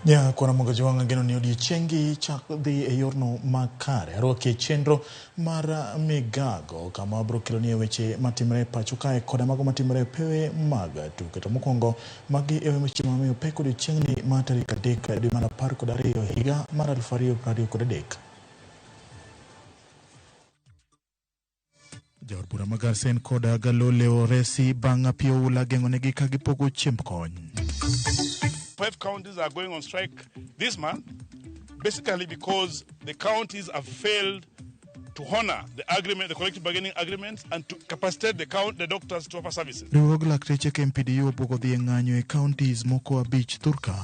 Nya kwana moga jwang' ageno ni odiechiengi chak dhi e yorno makare. Arwaki e chenro mar migago kama wabiro keloni e weche matimore e pacho kae koda mago matimore e pewe mag tuke. To mokwongo magi e weche mamiyo pek odiechieng'ni mar tarik 3 dwe mar 12 higa mar 2023. Jaod bura ma Garsen koda Galole oresi bang' piyo oula geng'onegi ka gipogo chiemb kony. 5 counties are going on strike this month, basically because the counties have failed to honor the agreement, the collective bargaining agreements, and to capacitate the doctors to offer services. Riwruog lakteche KMPDU obuogo dhi e ng'anyo e counties moko 5 thurka.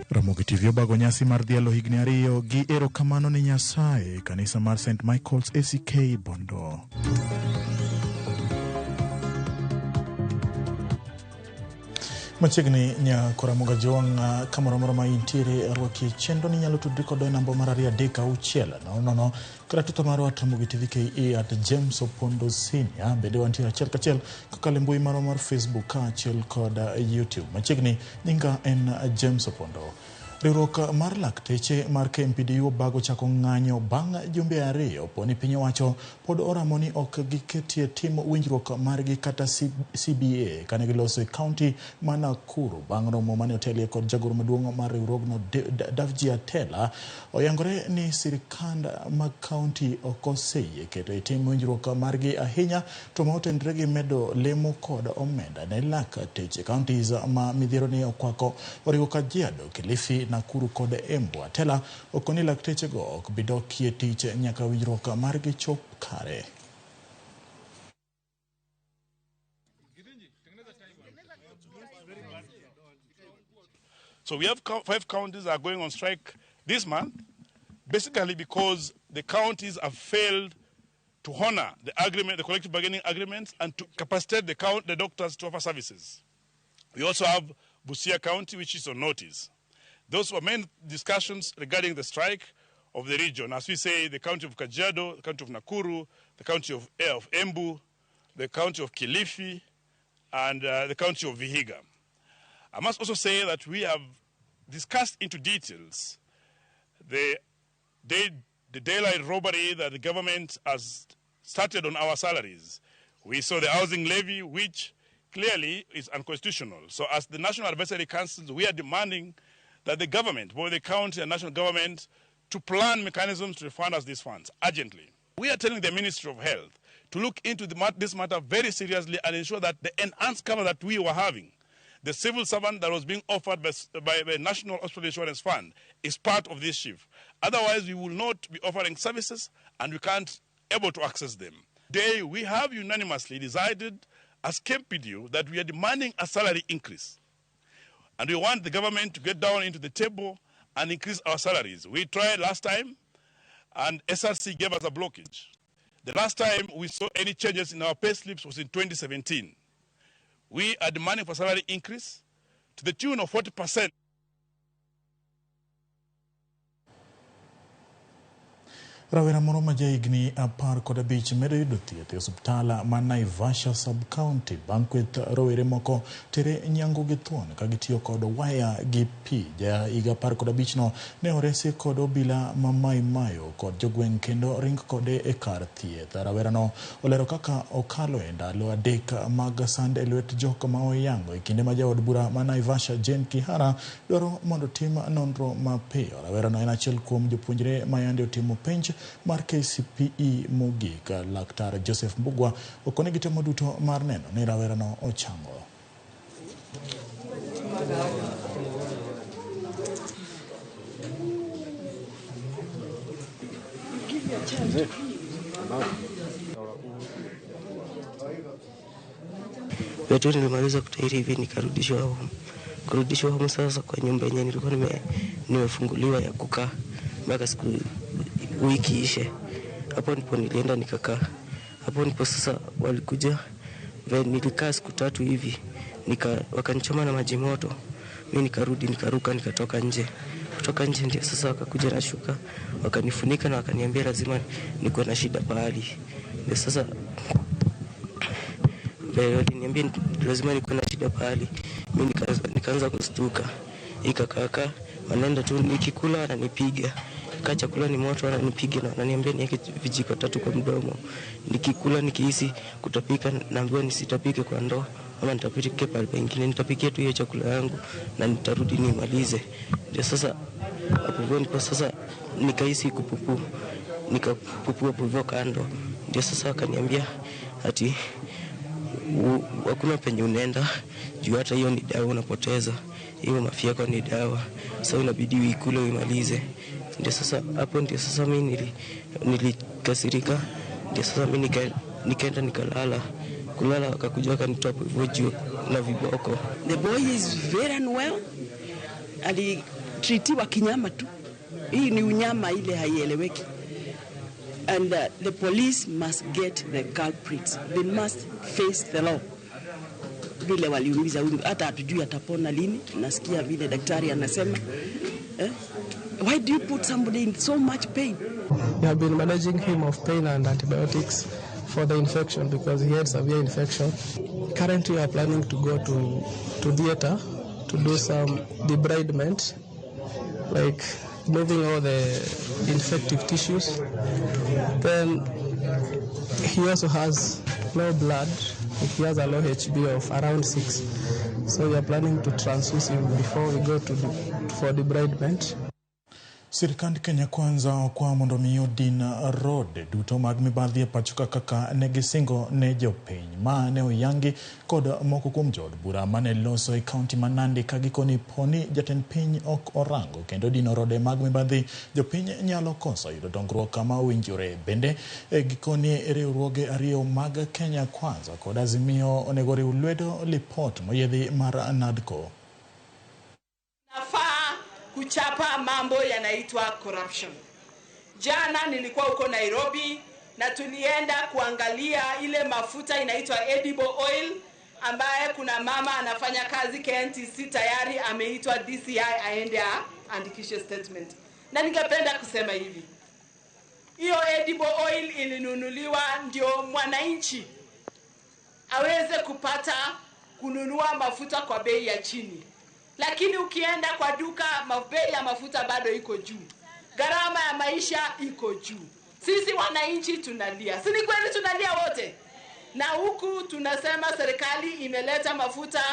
Ramogi TV obago nyasi mar dhialo higni 2 gi erokamano ne Nyasaye, kanisa mar St. Michael's ACK Bondo. Machiegni nya Koramoga Jowang' kamoro amora ma intiere arwaki chenro ni nyalo tudri kodwa e namba mar 2 3 6 0 0 kata tuta marwa at Ramogi TV KE at James Opondo Senior. Bende wantiere achiel kachiel kokalo e mbui marwa mar Facebook kaachiel kod YouTube. Machiegni nyinga en James Opondo. Riwruok mar lakteche mar KMPDU obago chako ng'anyo bang' jumbe 2 poni piny owacho pod oramo ni ok giketie tim winjruok margi kata CBA kane giloso e county ma Nakuru bang' romo mane otelie kod jagoro maduong' mar riwruogno Davji Atela. Oyangore ni sirikand mag county ok oseyie keto e tim winjruok margi ahinya to ma otenre gi medo lemo kod omenda ne lakteche. Counties ma midhiero ni okwako oriwo Kajiado, Kilifi, Nakuru kod Embu. Atela okoni laktechego ok bi dokie tich nyaka winjruok margi chop kare. So we have 5 counties are going on strike this month, basically because the counties have failed to honor the agreement, the collective bargaining agreements, and to capacitate the doctors to offer services. We also have Busia County, which is on notice. Those were main discussions regarding the strike of the region. As we say, the county of Kajiado, the county of Nakuru, the county of Embu, the county of Kilifi, and the county of Vihiga. I must also say that we have discussed into details the daylight robbery that the government has started on our salaries. We saw the housing levy, which clearly is unconstitutional. So as the National Advisory Council, we are demanding that the government, both the county and national government, to plan mechanisms to refund us these funds urgently. We are telling the Ministry of Health to look into this matter very seriously and ensure that the enhanced cover that we were having, the civil servant that was being offered by the National Hospital Insurance Fund, is part of this shift. Otherwise, we will not be offering services and we can't able to access them. Today, we have unanimously decided as KMPDU that we are demanding a salary increase. And we want the government to get down into the table and increase our salaries. We tried last time, and SRC gave us a blockage. The last time we saw any changes in our pay slips was in 2017. We are demanding for salary increase to the tune of 40%. Rawera moro ma jahigni 15 medo yudo thieth e osiptal ma Naivasha sub-county bang' kweth rowere moko tere nyangu gi thuon ka gitiyo kod waya gi pi. Jahiga 15 no ne oresi kod obila ma Mai Mahiu kod jogweng' kendo ring kode e kar thieth. Rawerano olero kaka okalo e ndalo 3 mag sand e lwet jok ma oyango e kinde ma jaod bura ma Naivasha Jane Kihara dwaro mondo tim nonro mapiyo. Rawerano en achiel kuom jopuonjre ma yande otimo penj mar KCPE mogik. Laktar Joseph Mbugua okone gitemo duto mar neno ni rawerano ochango. Wetu nilimaliza kutahiri hivi nikarudishwa home. Kurudishwa home sasa kwa nyumba yenye nilikuwa nimefunguliwa ya kukaa mpaka siku wiki ishe. Hapo ndipo nilienda nikakaa. Hapo ndipo sasa walikuja, nilikaa siku 3 hivi, wakanichoma na maji moto. Mimi nikarudi nikaruka nikatoka nje. Kutoka nje ndio sasa wakakuja na shuka, wakanifunika na wakaniambia lazima niko na shida pahali. Ndio sasa Waliniambia lazima nikuwe na shida pahali. Mimi nikaanza kustuka. Ikakaka wanaenda tu, nikikula wananipiga. Kaa chakula ni moto wananipiga na wananiambia niweke vijiko 3 kwa mdomo. Nikikula nikihisi kutapika naambiwa nisitapike kwa ndoo ama nitapike pale pengine, nitapikia tu hiyo chakula yangu na nitarudi nimalize. Ndio sasa hapo ndipo sasa nikahisi kupupu, nikapupua hapo kando. Ndio sasa akaniambia ati hakuna penye unaenda juu hata hiyo ni dawa unapoteza, hiyo mafiako ni dawa, sasa inabidi uikule uimalize. Ndio sasa hapo ndio sasa mimi nilikasirika. Ndio sasa mimi nikaenda nikalala. Kulala akakuja akanitoa hivyo juu na viboko. The boy is very unwell. Alitreatiwa kinyama tu. Hii ni unyama ile haieleweki. And the police must get the culprits. They must face the law. Vile waliumiza huyu, hata hatujui atapona lini. Nasikia vile daktari anasema. Why do you put somebody in so much pain? We have been managing him of pain and antibiotics for the infection because he had severe infection. Currently we are planning to go to theater to do some debridement, like removing all the infective tissues. Then he also has low blood. He has a low HB of around 6. So we are planning to transfuse him before we go for debridement. Sirikand Kenya Kwanza okwa mondo mi odin rode duto mag mibadhi e pacho kaka ne gisingo ne jopiny ma ne oyangi kod moko kuom jood bura mane loso e kaunti ma Nandi ka gikoni poni jatend piny ok orango kendo dino rode mag mibadhi, jopiny nyalo koso yudo dongruok kama owinjore. Bende gikoni riwruoge ariyo mag Kenya Kwanza kod Azimio onego riw lwedo lipot moyiedhi mar NADCO. Kuchapa mambo yanaitwa corruption. Jana nilikuwa huko Nairobi na tulienda kuangalia ile mafuta inaitwa edible oil ambaye kuna mama anafanya kazi KNTC tayari ameitwa DCI aende aandikishe statement. Na ningependa kusema hivi. Hiyo edible oil ilinunuliwa ndio mwananchi aweze kupata kununua mafuta kwa bei ya chini. Lakini ukienda kwa duka bei ya mafuta bado iko juu. Gharama ya maisha iko juu. Sisi wananchi tunalia. Si ni kweli tunalia wote? Na huku tunasema serikali imeleta mafuta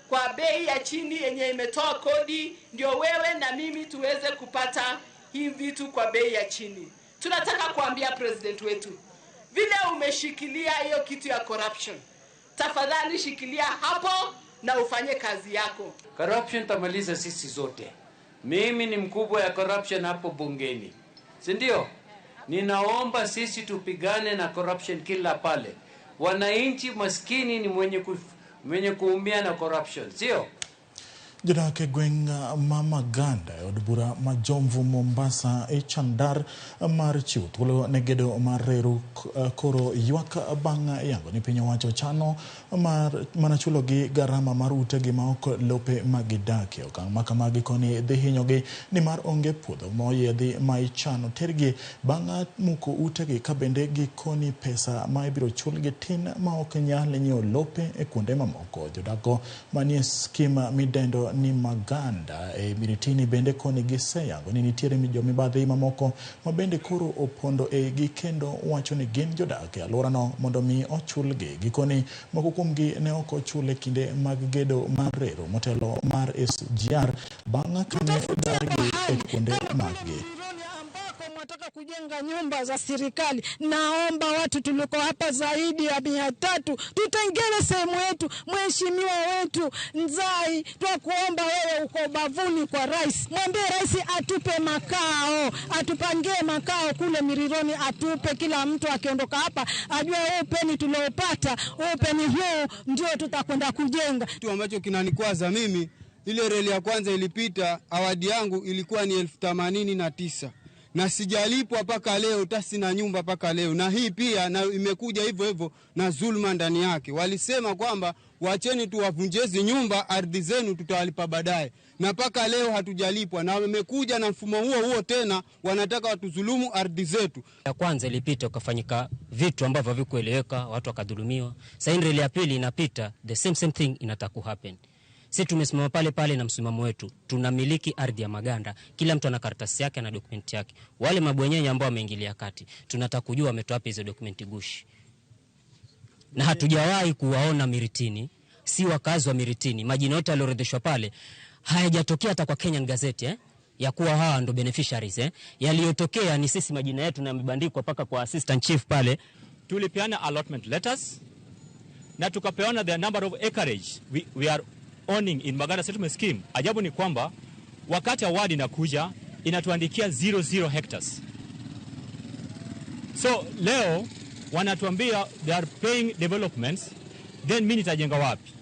kwa bei ya chini yenye imetoa kodi ndio wewe na mimi tuweze kupata hii vitu kwa bei ya chini. Tunataka kuambia president wetu, vile umeshikilia hiyo kitu ya corruption, tafadhali shikilia hapo na ufanye kazi yako. Corruption tamaliza sisi zote. Mimi ni mkubwa ya corruption hapo bungeni, si ndio? Ninaomba sisi tupigane na corruption kila pale. Wananchi maskini ni mwenye kuumia na corruption, sio? Jodak e gweng' ma Maganda e od bura ma Jomvu Mombasa e chandar mar chiwo thuolo ne gedo mar reru koro ywak bang' yango ni piny owacho chano mar mana chulogi garama mar utegi ma ok lope magidakie. Okang' ma kamagi koni dhi hinyogi nimar onge puodho moyiedhi ma ichano tergi bang' muko utegi ka bende gikoni pesa ma ibiro chulgi tin ma ok nyal nyiewo lope e kuonde mamoko. Jodak manie skim midendo ni Maganda e Miritini bende koni giseyango ni nitiere jomibadhi mamoko ma bende koro opondo e gi kendo wacho ni gin jodak e alworano mondo mi ochulgi. Gikoni moko kuomgi ne ok ochul e kinde mag gedo mar reru motelo mar SGR bang' kane odargi e kuonde maggi. Nataka kujenga nyumba za serikali. Naomba watu tuliko hapa zaidi ya 300 tutengewe sehemu yetu. Mheshimiwa wetu Nzai, twakuomba wewe uko bavuni kwa rais, mwambie rais atupe makao, atupangie makao kule Mirironi, atupe kila mtu akiondoka hapa ajue upeni tuliopata, upeni huu ndio tutakwenda kujenga. Kitu ambacho kinanikwaza mimi, ile reli ya kwanza ilipita, awadi yangu ilikuwa ni 1089. Na sijalipwa mpaka leo, hata sina nyumba mpaka leo. Na hii pia na imekuja hivyo hivyo na zulma ndani yake. Walisema kwamba wacheni tu wavunjezi nyumba, ardhi zenu tutawalipa baadaye. na mpaka leo hatujalipwa, na wamekuja na mfumo huo huo tena, wanataka watudhulumu ardhi zetu. Ya kwanza ilipita ukafanyika vitu ambavyo havikueleweka, watu wakadhulumiwa. Sasa reli ya pili inapita, the same same thing inataka kuhappen. Sisi tumesimama pale pale na msimamo wetu, tunamiliki ardhi ya Maganda, kila mtu ana karatasi yake na dokumenti yake. Wale mabwenyenye ambao wameingilia kati, tunataka kujua wametoa wapi hizo dokumenti gushi, na hatujawahi kuwaona Miritini, si wakazi wa Miritini. Majina yote yaliorodheshwa pale hayajatokea hata kwa Kenyan Gazette ya kuwa hawa ndo beneficiaries. Yaliyotokea ni sisi majina yetu na yamebandikwa paka kwa assistant chief pale. Tulipeana allotment letters na tukapeana the number of acreage we are owning in Maganda Settlement Scheme. Ajabu ni kwamba wakati award inakuja inatuandikia 00 hectares. So leo wanatuambia they are paying developments, then mimi nitajenga wapi?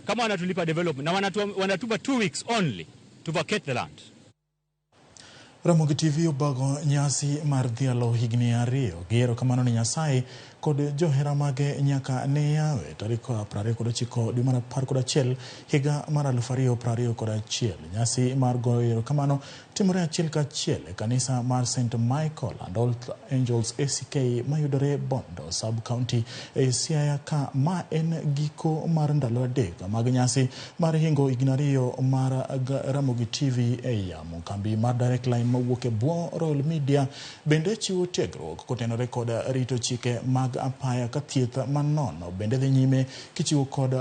Kama wanatulipa development na wanatupa 2 weeks only to vacate the land. Ramogi TV obago nyasi mar dhialo higni 2 gi erokamano ni Nyasaye kod johera mage nyaka ne yawe tarik 29 dwe mar 11 higa mar 2021. Nyasi mar goyo erokamano timore achiel kachiel e kanisa mar St Michael and All Angels ACK mayudore Bondo sub county e Siaya, ka ma en giko mar ndalo 3 mag nyasi mar hingo higni 2 mar Ramogi TV e yamo. Kambi mar Direct Line mawuok e bwo Royal Media bende chiwo tiegruok kotenore kod rito chike mag apaya ka thieth manono bende dhi nyime kichiwo kod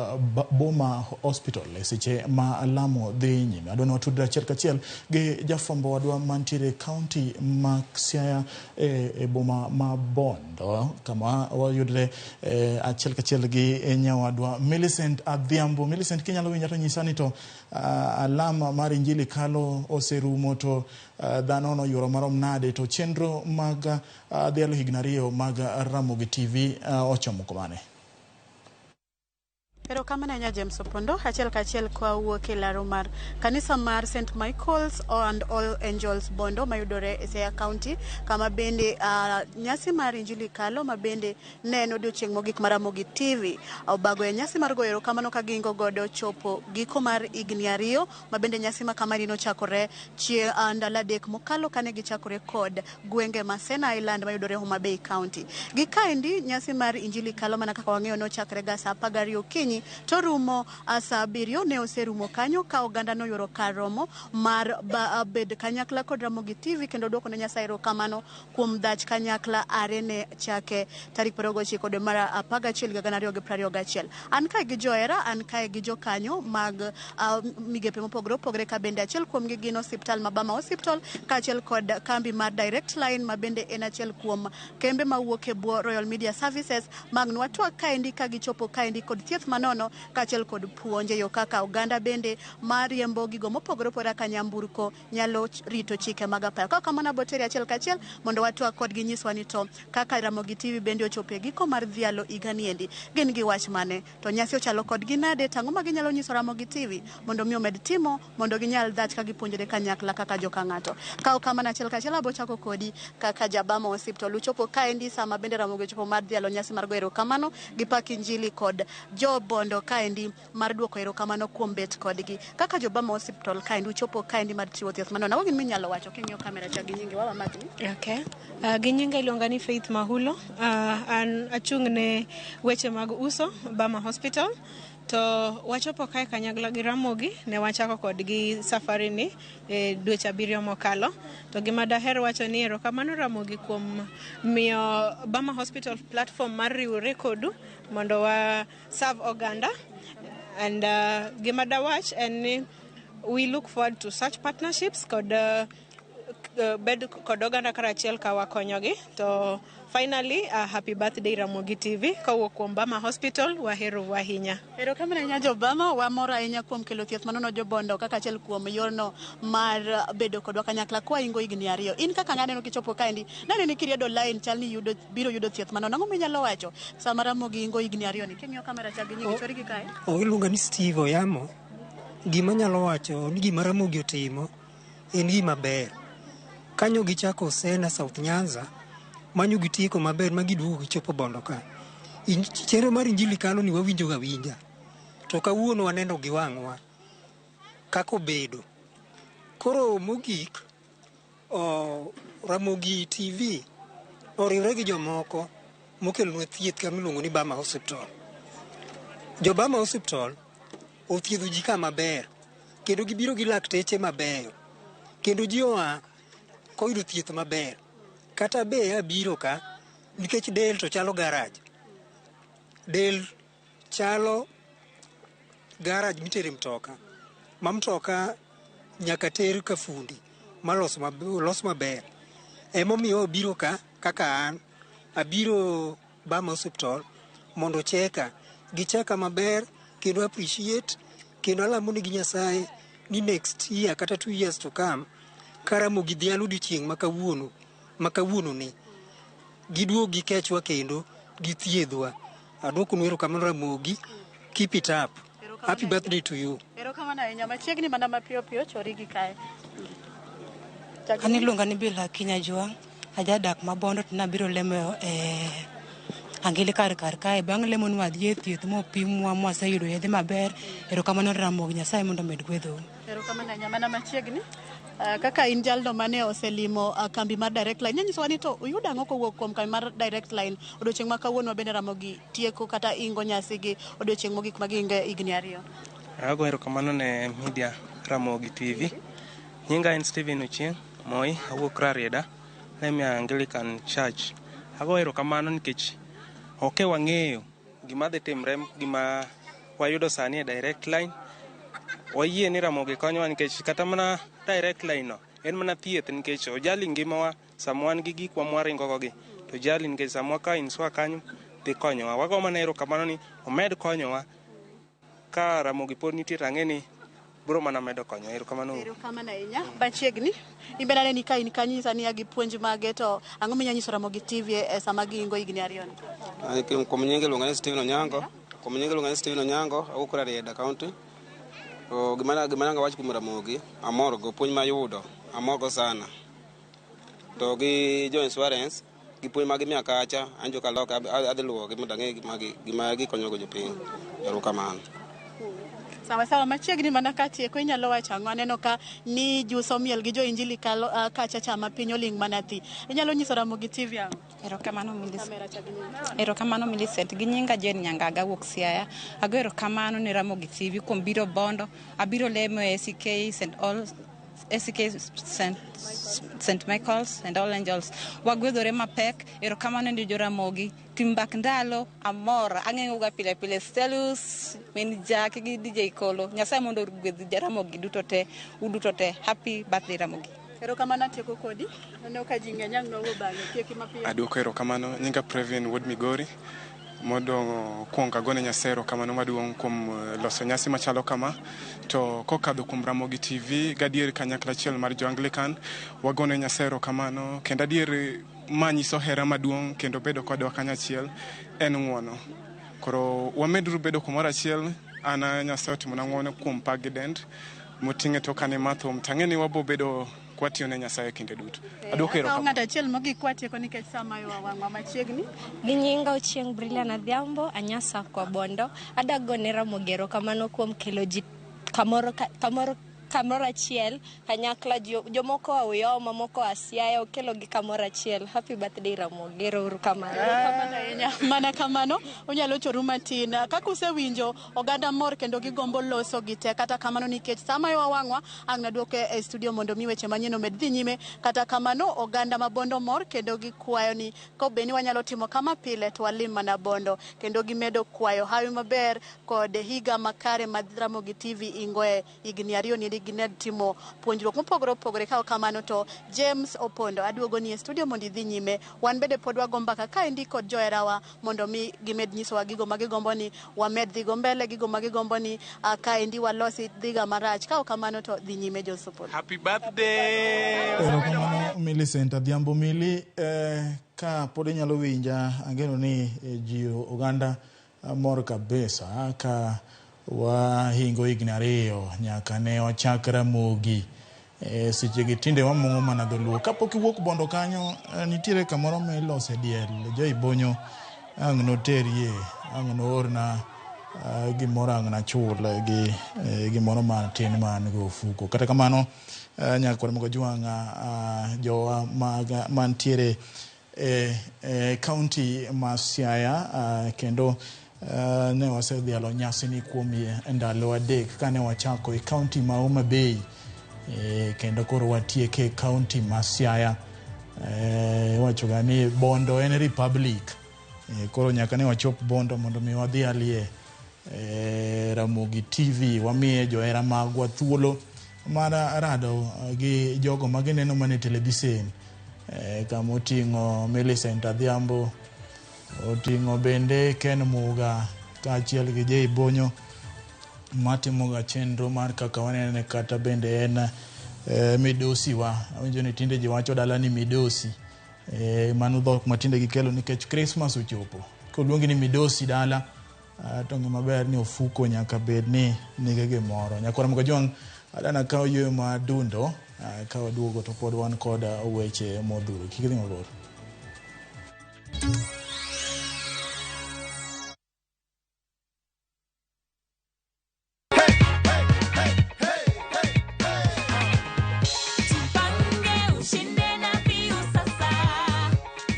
Boma Hospital e seche ma lamo dhi nyime. Adwa ni watudre achiel kachiel gi jafwambo wadwa mantiere county ma Siaya e boma ma Bondo, kama wayudre achiel kachiel gi nyawadwa Millicent Adhiambo. Millicent, kinyalo winja to nyisa ni to alama mar Injili kalo oserumo to dhano noyuoro marom nade, to chenro mag dhialo higni 2 mag Ramogi TV ochomo komane? Erokamano ahinya James Opondo. Achiel kachiel kwa wuok e laro mar kanisa mar St Michael's and All Angels Bondo mayudore e Siaya County, kama bende nyasi mar Injili kalo ma bende ne en odiochieng' mogik mar Ramogi TV obago e nyasi mar goyo erokamano ka gingo godo chopo giko mar higni 2 ma bende nyasi ma kamani nochakore chieng' ndalo 3 mokalo kane gichakore kod gwenge ma Sena Island mayudore Homa Bay County. Gi kaendi nyasi mar Injili kalo mana kaka wang'eyo nochakre ga saa 12 okinyi to rumo saa 7 ne oserumo kanyo ka oganda noyuoro kar romo mar bed kanyakla kod Ramogi TV kendo duoko ne Nyasaye erokamano kuom dhach kanyakla are ne chake tarik 29 dwe mar 11 2021. An kae gi johera, an kae gi jokanyo mag migepe mopogore opogore ka bende achiel kuomgi gin osiptal ma Bama Hospital kaachiel kod kambi mar Direct Line ma bende en achiel kuom kembe mawuok e bwo Royal Media Services mag nwatwak kaendi ka gichopo kaendi kod thieth manono kaachiel kod puonje yo kaka oganda bende mariembo gigo mopogore opogore kaka nyamburko nyalo rito chike mag apaya. Ka kamano aboteri achiel kachiel mondo watwak kodgi nyiswa ni to kaka Ramogi TV bende ochopo e giko mar dhialo higa niendi, gin gi wach mane, to nyasi ochalo kodgi nade, tang'o ma ginyalo nyiso Ramogi TV mondo mi omed timo mondo ginyal dhach ka gipuonjore kanyakla kaka joka ng'ato. Ka ok kamano achiel kachiel abochako kodi kaka Jabama Hospital uchopo kaendi sama bende Ramogi ochopo mar dhialo nyasi mar goyo erokamano gi pak Injili kod jo Bondo kaendi mar duoko erokamano kuom bet kodgi. Kaka Jobama Hospital kaendi uchopo kaendi mar chiwo thieth manono, ang'o gin minyalo wacho king'iyo kamera cha gi nyingi wawa makni? Okay. Gi nyinga iluonga ni Faith Mahulo. An achung' ne weche mag uso Bama Hospital. To wachopo kae kanyakla gi Ramogi, ne wachako kodgi safari ni dweche 7 mokalo. To gima daher wacho ni erokamano Ramogi kuom miyo Bama Hospital platform mar riwore kodu mondo wa serve oganda. And gima dawach en ni we look forward to such partnerships kod bed kod oganda karachiel ka wakonyogi. To finally, happy birthday Ramogi TV kowuok kuom Bama Hospital, wahero ahinya. Erokamano ahinya Jobama, wamor ahinya kuom kelo thieth manono Jobondo kaka achiel kuom yorno mar bedo kodwa kanyakla kwa ingo higni 2. In kaka ng'aneno kichopo kaendi, naneni kiriedo line chal ni biro yudo thieth manono. Ang'o minyalo wacho sama Ramogi ingo higni 2 ni? King'iyo kamera cha gi nyingi chori gi kae. Iluonga ni Steve Oyamo. Gima anyalo wacho ni gima Ramogi otimo en gima ber. Kanyo gichako Sena South Nyanza, manyo gitieko maber ma giduogo gichopo Bondo ka. Chenro mar Injili kalo ni wawinjo ga winja. To kawuono waneno gi wang'wa. kaka obedo. Koro mogik, Ramogi TV oriwre gi jomoko mokelonwa thieth kama iluongo ni Bama Hospital. Jo Bama Hospital othiedho ji ka maber kendo gibiro gi lakteche mabeyo kendo ji oa koyudo thieth maber. Kata be abiro ka nikech del to chalo garaj. Del chalo garaj mitere mtoka ma mtoka nyaka ter ka fundi malos los maber. Emomiyo abiro ka kaka an abiro Bama Hospital mondo ocheka. Gicheka maber kendo appreciate kendo alamo nigi Nyasaye ni next year kata 2 years to come ka Ramogi dhialo odiochieng' ma kawuono ma kawuono ni giduog gikechwa kendo githiedhwa. Aduokonu erokamano Ramogi, keep it up. Happy birthday to you. Erokamano ahinya. Machiegni mana mapiyo piyo chori gi kae. An iluonga ni Bila Akinyi Ajwang', ajadak ma Bondo to nabiro lemo e Anglican kar kae. Bang' lemo nwadhi e thieth mopimwa mwaseyudo yedhe maber. Erokamano Ramogi, Nyasaye mondo omed gwedhou. Erokamano ahinya. Mana machiegni. Kaka in jalno mane oselimo kambi mar Direct Line, nyanyisowa ni to uyudo ang'o kowuok kuom kambi mar Direct Line odiochieng' ma kawuono bende Ramogi tieko kata ingo nyasi gi odiochieng' mogik ma giingo e higni 2. Ago erokamano ne media Ramogi TV. Nyinga en Stephen Ochieng' Moi, awuok Rarieda, lemo e Anglican Church. Ago erokamano nikech ok e wang'eyo gima dhi timre gima wayudo sani e Direct Line. Wayie ni Ramogi konyowa nikech kata mana Direct Line no en mana thieth nikech ojali ngimawa sama wan gi gikwa mwaringo go gi to ojali nikech sama wakawo insure kanyo dhi konyowa. Wago mana erokamano ni omed konyowa ka Ramogi pod nitie to ang'e ni biro mana medo konyowa. Erokamano uru. Erokamano ahinya. Machiegni. In bende aneni ka in kanyo nyisa ni ya gi puonj mage to ang'o minya nyiso Ramogi TV e sama giingo higni 2 ni? Kuom nyinge iluonga ni Steven Onyango. Kuom nyinge iluonga ni Steven Onyango, awuok Rarieda County. To gima nanga wach kuom Ramogi, amor go puonj mayudo, amor go sana. To gi jo insurance, gi puonj ma gimiya kacha, an joka loka adhi luwogi mondo ang'e gima gikonyogo jopiny. Erokamano. Sawa sawa, machiegni mana katieko inyalo wacho ang'o? Aneno ka ni juso miel gi jo Injili kalo kacha cha ma piny oling' mana thi. Inyalo nyiso Ramogi TV ang'o? Erokamano Millicent. Kamera cha gi nyingi. Erokamano Millicent. Gi nyinga Jane Nyangaga wuok Siaya. Ago erokamano ne Ramogi TV kuom biro Bondo. Abiro lemo e ACK St. All ACK St. Michael's and All Angels. Wagwedhore mapek. Erokamano ne jo Ramogi. Tim mbak ndalo amor. Ang'eyo pile pile. Stelus, min Jack gi DJ Kolo. Nyasaye mondo ogwedh Ramogi duto te. Uduto te. Happy birthday Ramogi. Erokamano atieko kodi. Aneno ka ji ng'eny ang' nowuo bang'e. Tieki mapiyo. Aduoko erokamano. Nyinga Previn wuod Migori. Mondo kuong agone Nyasaye erokamano maduong' kuom loso nyasi machalo kama. To kokadho kuom Ramogi TV, gadier kanyakla achiel mar jo Anglican, wagone Nyasaye erokamano kendo adier ma nyiso hera maduong' kendo bedo kodwa kanyachiel en ng'uono. Koro wameduru bedo kumoro achiel. An Nyasaye otimona ng'uono kuom pak gi dend moting'e tokane mathum tang'e ni wabo bedo kwatiyo ne Nyasaye kinde duto. Aduoko Akawo erokamano. ng'ato achiel mogik kwatieko nikech sa mayowa wang'wa machiegni. Gi nyinga Ochieng' Brilliant Adhiambo, anyasa kwa Bondo. Adago ne Ramogi erokamano kuom kelo ji kamoro achiel kanyakla jomoko oa Uyoma, moko oa Siaya, okelogi kamoro achiel. Happy birthday Ramogi, ero uru kamano. Erokamano ahinya. Mana kamano, unyalo choru matin. Kaka usewinjo, oganda mor kendo gigombo loso gi te. Kata kamano nikech sama yowa wang'wa, ang' naduoke e studio mondo mi weche manyien omed dhi nyime. Kata kamano, oganda ma Bondo mor kendo gikwayo ni kobed ni wanyalo timo kama pile to walim mana Bondo. Kendo gimedo kwayo hawi maber kod higa makare ma Ramogi TV ingoe higni 2 ni gimed timo puonjruok mopogore opogore. Ka ok kamano to James Opondo aduogo ni e studio mondo idhi nyime. Wan bende pod wago mbaka kaendi kod joherawa mondo mi gimed nyisowa gigo ma gigombo ni wamed dhigo mbele, gigo ma gigombo ni kaendi walosi dhiga marach. Ka ok kamano to dhi nyime James Opondo. Happy birthday! Erokamano Millicent Adhiambo Mili. Ka pod inyalo winja, angeno ni ji oganda mor kabisa ka wahingo higni 2 nyaka ne wachak Ramogi. Seche gi tinde wamong'o mana dholuo. Kapok iwuok Bondo kanyo, nitiere kamoro ma ilose diel. Joy Bonyo ang' noterie, ang' noorna Gimoro ang' nachul gi gimoro matin ma an go ofuko. Kata kamano, nyakwar Mogajwang', jowa mag mantiere e kaunti ma Siaya, kendo ne wasedhialo nyasi ni kuom ndalo 3 kane wachako e kaunti ma Homa Bay, kendo koro watieke e kaunti ma Siaya. Iwacho ga ni Bondo en republic, koro nyaka ne wachop Bondo mondo mi wadhialie Ramogi TV, wamiye johera magwa thuolo mar rado gi jogo magineno mana e televisen, kama oting'o Millicent Adhiambo, oting'o bende Ken Muga kaachiel gi Jay Bonyo matimoga chenro mar kaka wanene, kata bende en midosi wa. Awinjo ni tinde ji wacho dala ni midosi, mano dhok ma tinde gikelo nikech Christmas ochopo. Koluongi ni midosi dala, to ng'e maber ni ofuko nyaka bed ni nigi gimoro. Nyakwar Mogajwang', adana kawo yweyo madundo, ka waduogo to pod wan kod weche modhuro. Kik idhi mabor. Jipange ushinde na Viusasa.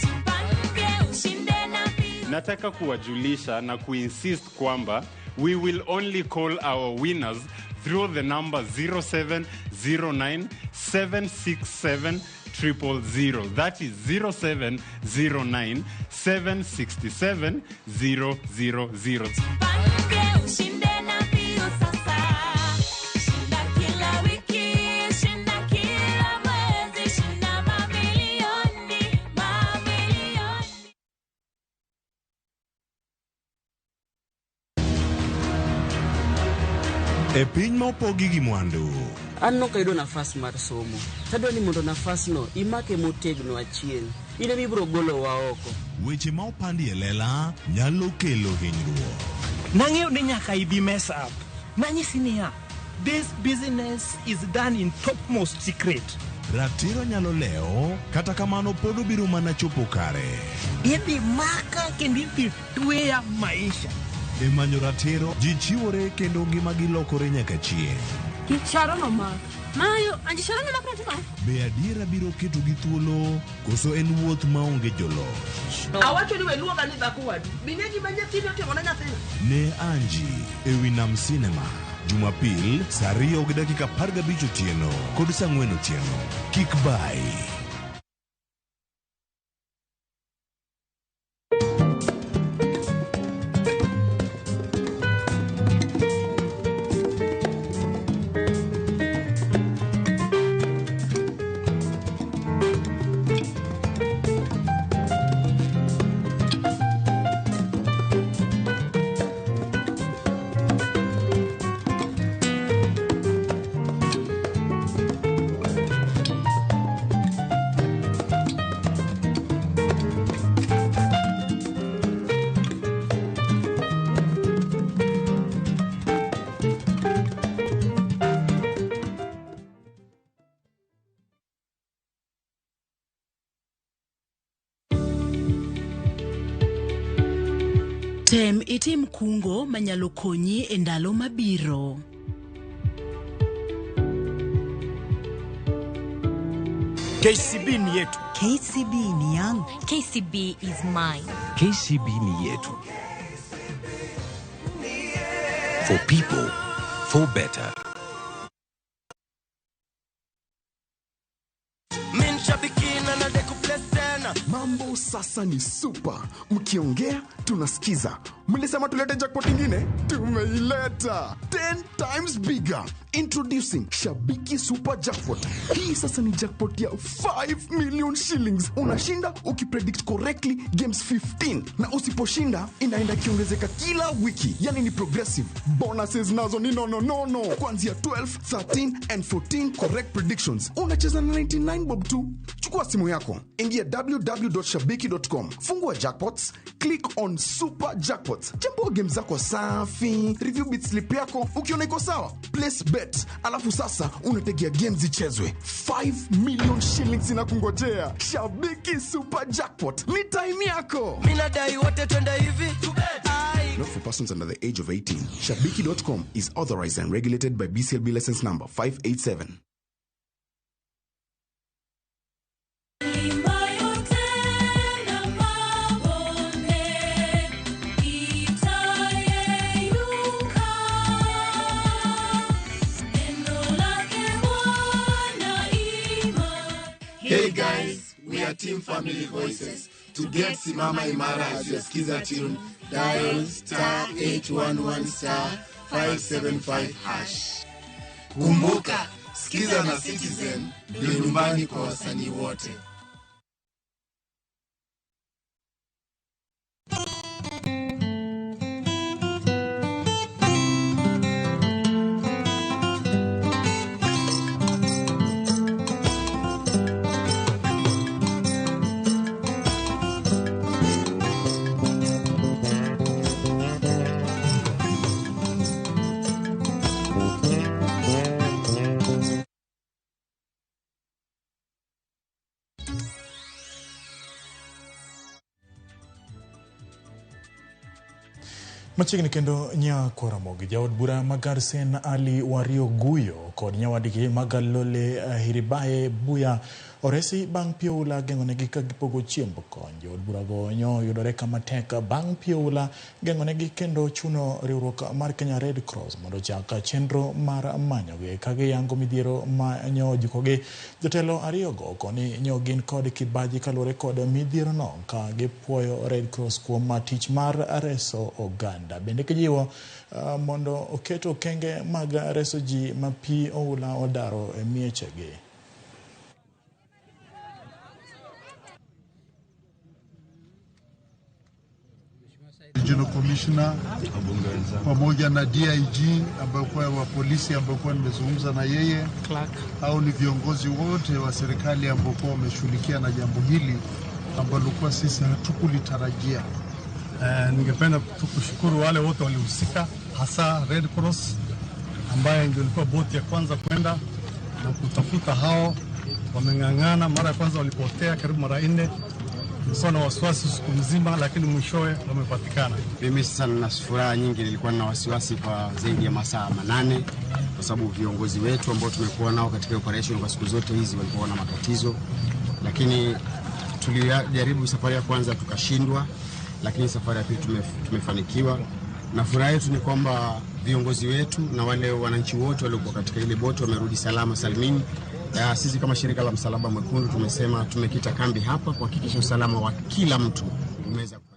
Jipange ushinde na Nataka kuwajulisha na kuinsist kwamba we will only call our winners through the number 0709 767 000. That is 0709 767 000. Jipange ushinde na Viusasa. Shinda kila wiki, shinda kila mwezi, shinda mamilioni, mamilioni. E piny ma opogi gi mwandu, An nokayudo nafas mar somo. Tadwa ni mondo nafasno imake motegno achiel. In ema ibiro golowa oko. Weche ma opandi e lela nyalo kelo hinyruok. Nang'eyo ni nyaka ibi mess up. Nanyisi niya, this business is done in topmost secret. Ratiro nyalo lewo, kata kamano pod obiro mana chopo kare. Idhi maka kendo idhi tweya maisha. E manyo ratiro, ji chiwore kendo ngimagi lokore nyaka chieng'. Kicharo nomak. Mayo, anjicharo nomak natimo. Be adiera biro ketogi thuolo koso en wuoth maonge joloch? Awacho ni we luonga ni dhako wadu. Bing'e gima nyathini otimo ne nyathina. Ne Anji ewi Nam Cinema Jumapil saa 2:15 otieno kod saa 4 otieno. Kik bai. Tem itim kungo manyalo konyi e ndalo mabiro. KCB ni yetu. KCB ni yangu. KCB is mine. KCB ni yetu. For people, for better. Mambo sasa ni super. Mkiongea tunasikiza. Mlisema tulete jackpot ingine, tumeileta 10 times bigger. Introducing Shabiki Super Jackpot. Hii sasa ni jackpot ya 5 million shillings. Unashinda ukipredict correctly games 15, na usiposhinda inaenda ikiongezeka kila wiki. Yani ni progressive. Bonuses nazo ni no no no no. Kuanzia 12, 13 and 14 correct predictions. Unacheza na 99 bob tu. Chukua simu yako, ingia www.shabiki.com, fungua jackpots, click on super jackpots, chambua game zako safi, review bet slip yako, ukiona iko sawa, place bet, alafu sasa unategea games zichezwe. 5 million shillings inakungojea. Shabiki Super Jackpot ni time yako. Mimi nadai wote twende hivi. Ai. Not for persons under the age of 18. Shabiki.com is authorized and regulated by BCLB license number 587. Hey guys, we are Team Family Voices. To get Simama Imara as your Skiza tune, dial star 811 star 575 hash. Kumbuka, Skiza na Citizen ndio nyumbani kwa wasanii wote. Machiegni kendo nyakwa Ramogi, jaod bura ma Garsen Ali Wario Guyo kod nyawadgi Magalole Hiribae Buya oresi bang' pi oula geng'onegi ka gipogo chiemb kony. Jood burago nyo yudore kama tek bang' pi oula geng'onegi kendo chuno riwruok mar Kenya Red Cross mondo ochak chenro mar manyogi ka giyango midhiero ma nyo ojukogi. Jotelo ariyogo koni nyo gin kod kibaji kaluwore kod midhierono ka gipuoyo Red Cross kuom tich mar reso oganda. Bende gijiwo mondo oket okenge mag reso ji ma pi oula odaro e miechegi. Regional Commissioner pamoja na DIG ambao kwa wa polisi ambao kwa nimezungumza na yeye Clark, au ni viongozi wote wa serikali ambao kwa wameshughulikia na jambo hili ambalo kwa sisi hatukulitarajia. Ningependa kushukuru wale wote walihusika, hasa Red Cross ambaye ndio ilikuwa boti ya kwanza kwenda na kutafuta hao. Wameng'ang'ana, mara ya kwanza walipotea karibu mara 4. Tulikuwa na wasiwasi siku mzima, lakini mwishowe wamepatikana. Mimi sasa nina furaha nyingi, nilikuwa na wasiwasi kwa zaidi ya masaa 8 kwa sababu viongozi wetu ambao tumekuwa nao katika operation kwa siku zote hizi walikuwa na matatizo, lakini tulijaribu safari ya kwanza tukashindwa, lakini safari ya pili tumefanikiwa. Na furaha yetu ni kwamba viongozi wetu na wale wananchi wote waliokuwa katika ile boti wamerudi salama salimini. Sisi kama shirika la Msalaba Mwekundu tumesema tumekita kambi hapa kuhakikisha usalama wa kila mtu umeweza kupatikana.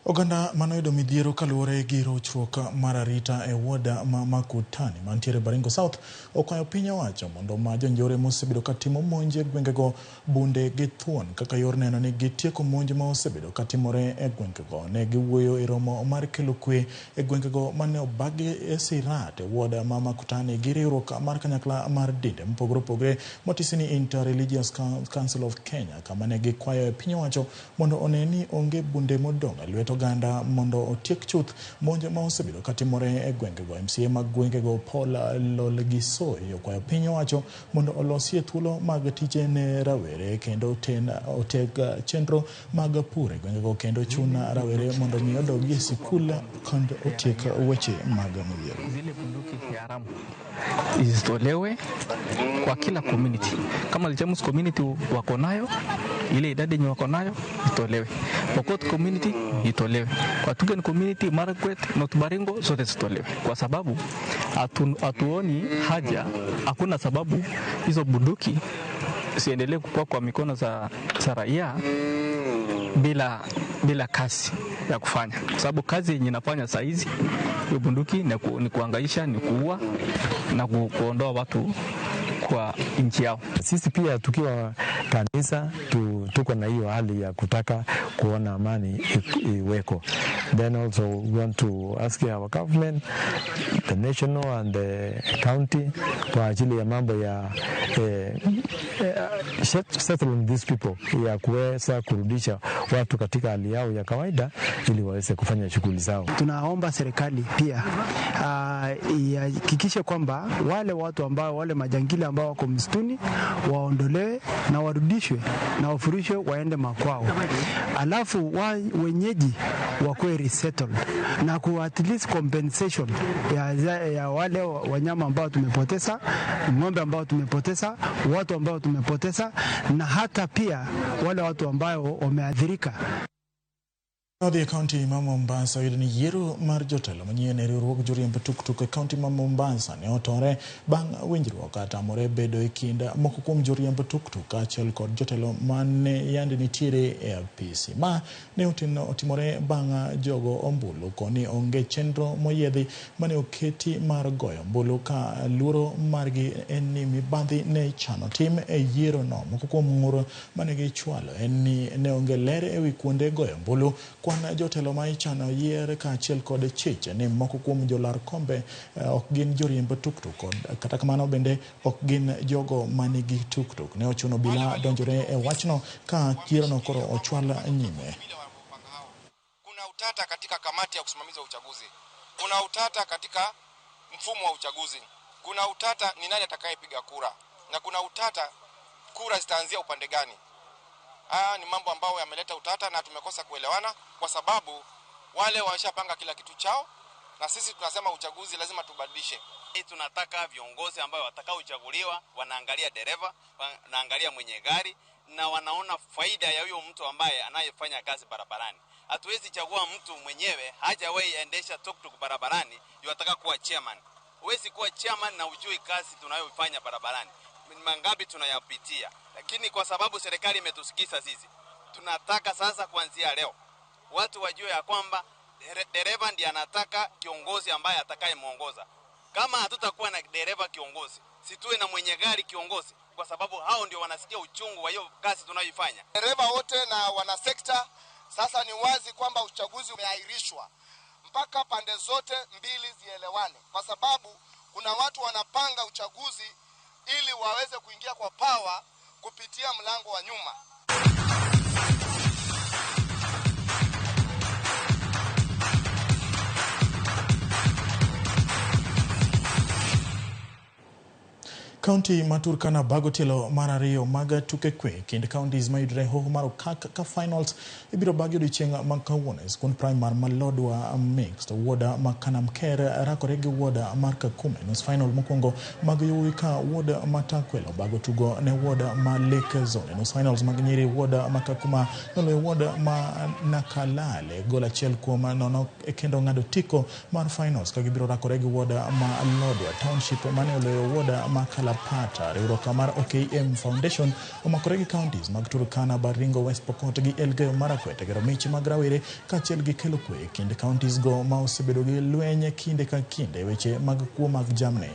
Oganda manoyudo midhiero kaluwore gi rochruok mar arita e ward ma Makutani mantiere Baringo South okwayo piny owacho mondo ma jonjore mosebedo katimo monj e gwengego bunde gi thuon kaka yor neno ni gitieko monj ma osebedo katimore e gwengego. Ne giwuoyo e romo mar kelo kwe e gwengego mane obagi e Sirat e ward ma Makutani gi riwruok mar kanyakla mar dinde mopogore opogore motisi ni Inter-Religious Council of Kenya, kama ne gikwayo e piny owacho mondo one ni onge bunde modong' e lwet oganda mondo otiek chuth monj ma osebedo katimore e gwengego. MCA mag gwengego Paul Lolgisoi okwayo piny owacho mondo olosie thuolo mag tije ne rawere kendo oteg chenro mag pur e gwengego kendo chun rawere mondo mi odog e sikul kendo otiek weche mag midhiero. Zile bunduki haramu zitolewe kwa kila community. Kama Aljamus community wako nayo, ile idadi yenye wako nayo itolewe. Pokot community itolewe. Kwa Tugen community, Marakwet, North Baringo zote zitolewe. Kwa sababu hatuoni haja, hakuna sababu hizo bunduki siendelee kukua kwa mikono za raia bila kazi ya kufanya. Kwa sababu kazi yenye inafanya saa hizi hiyo bunduki ni kuhangaisha, ni kuua na kuondoa watu kwa nchi yao. Sisi pia tukiwa kanisa tuko na hiyo hali ya kutaka kuona amani iweko. Then also we want to ask our government, the national and the county, kwa ajili ya mambo ya settling these people, ya kuweza kurudisha watu katika hali yao ya kawaida ili waweze kufanya shughuli zao. Tunaomba serikali pia ihakikishe kwamba wale watu ambao wale majangili ambao ambao wako msituni waondolewe na warudishwe na wafurushwe waende makwao, alafu wenyeji wakuwe resettled na ku at least compensation ya wale wanyama ambao tumepoteza, ng'ombe ambao tumepoteza, watu ambao tumepoteza, na hata pia wale watu ambao wameathirika. Odhi e kaunti ma Mombasa oyudo ni yiero mar jotelo manyien e riwruog joriemb tuktuk e kaunti ma Mombasa ne otore bang' winjruok katamore bedo e kind moko kuom joriemb tuktuk kaachiel kod jotelo mane yande nitiere e apisi. Ma ne otimore bang' jogo ombulu koni onge chenro moyiedhi mane oketi mar goyo ombulu ka luoro margi en ni mibadhi ne ichano tim e yiero no. Moko kuom ng'ur mane gichwalo en ni ne onge ler ewi kuonde goyo ombulu, kwan jotelo ma ichano yier kaachiel kod chich ni moko kuom jolar kombe ok gin joriemb tuktuk kod kata kamano bende ok gin jogo manigi tuktuk. Ne ochuno obila donjore e wachno ka yierono koro ochwal nyime. Kuna utata katika kamati ya usimamizi wa uchaguzi, kuna utata katika mfumo wa uchaguzi, kuna utata ni nani atakayepiga kura, na kuna utata kura zitaanzia upande gani. Haya ni mambo ambayo yameleta utata na tumekosa kuelewana kwa sababu wale wameshapanga kila kitu chao na sisi tunasema uchaguzi lazima tubadilishe. Tunataka viongozi ambao watakaochaguliwa wanaangalia dereva, wanaangalia mwenye gari na wanaona faida ya huyo mtu ambaye anayefanya kazi barabarani. Hatuwezi chagua mtu mwenyewe hajawahi endesha tuktuk barabarani yuataka kuwa chairman. Huwezi kuwa chairman na ujui kazi tunayoifanya barabarani, mangapi tunayapitia. Lakini kwa sababu serikali imetusikiza sisi, tunataka sasa kuanzia leo watu wajue ya kwamba dereva ndiye anataka kiongozi ambaye atakayemuongoza. Kama hatutakuwa na dereva kiongozi, situwe na mwenye gari kiongozi, kwa sababu hao ndio wanasikia uchungu wa hiyo kazi tunayoifanya. Dereva wote na wanasekta, sasa ni wazi kwamba uchaguzi umeahirishwa mpaka pande zote mbili zielewane, kwa sababu kuna watu wanapanga uchaguzi ili waweze kuingia kwa power kupitia mlango wa nyuma. Kaunti ma Turkana bago tielo mar ariyo mag tuke kwe kind counties mayudore hoho mar Okak ka finals ibiro bagi odiochieng' ma kawuono e skund primar ma Lodwar Mixed. Wuoda ma Kanamker rakore gi wuoda mar Kakume nus final mokwongo mag yowuowi ka wuoda ma Takwel obago tugo ne wuoda ma Lake Zone. Nus finals mag nyiri wuoda ma Kakuma noloyo wuoda ma Nakalale gol 1-0 kendo ng'ado tiko mar finals ka gibiro rakore gi wuoda ma Lodwar Township mane oloyo wuoda ma Kalapata. Riwruok mar OKM Foundation omakore gi counties mag Turkana, Baringo, West Pokot gi Elgeyo Marakwet e gero mich mag rawere kaachiel gi kelo kwe e kind counties go ma osebedo gi lweny kinde ka kinde e weche mag kuo mag jamni.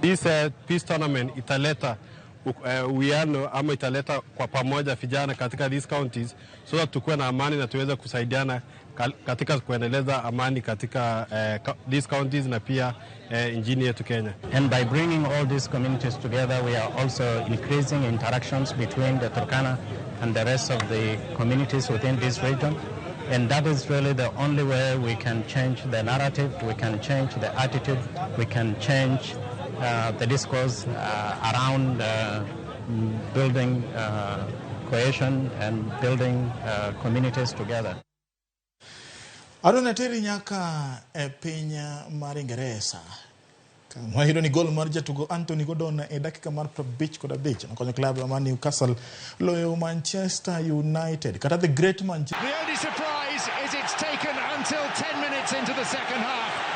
This peace tournament italeta uwiano ama italeta kwa pamoja vijana katika these counties so that tukuwe na amani na tuweze kusaidiana katika kuendeleza amani katika these counties na pia nchini yetu Kenya. And by bringing all these communities together, we are also increasing interactions between the Turkana and the rest of the communities within this region. And that is really the only way we can change the narrative, we can change the attitude, we can change the discourse around building cohesion and building communities together. Adwa teri nyaka e piny mar Ingeresa. Wayudo ni gol mar jatugo Anthony Gordon e dakika mar 55 nokonyo klab mar Newcastle loyo Manchester United kata the great Manchester. The only surprise is it's taken until 10 minutes into the second half.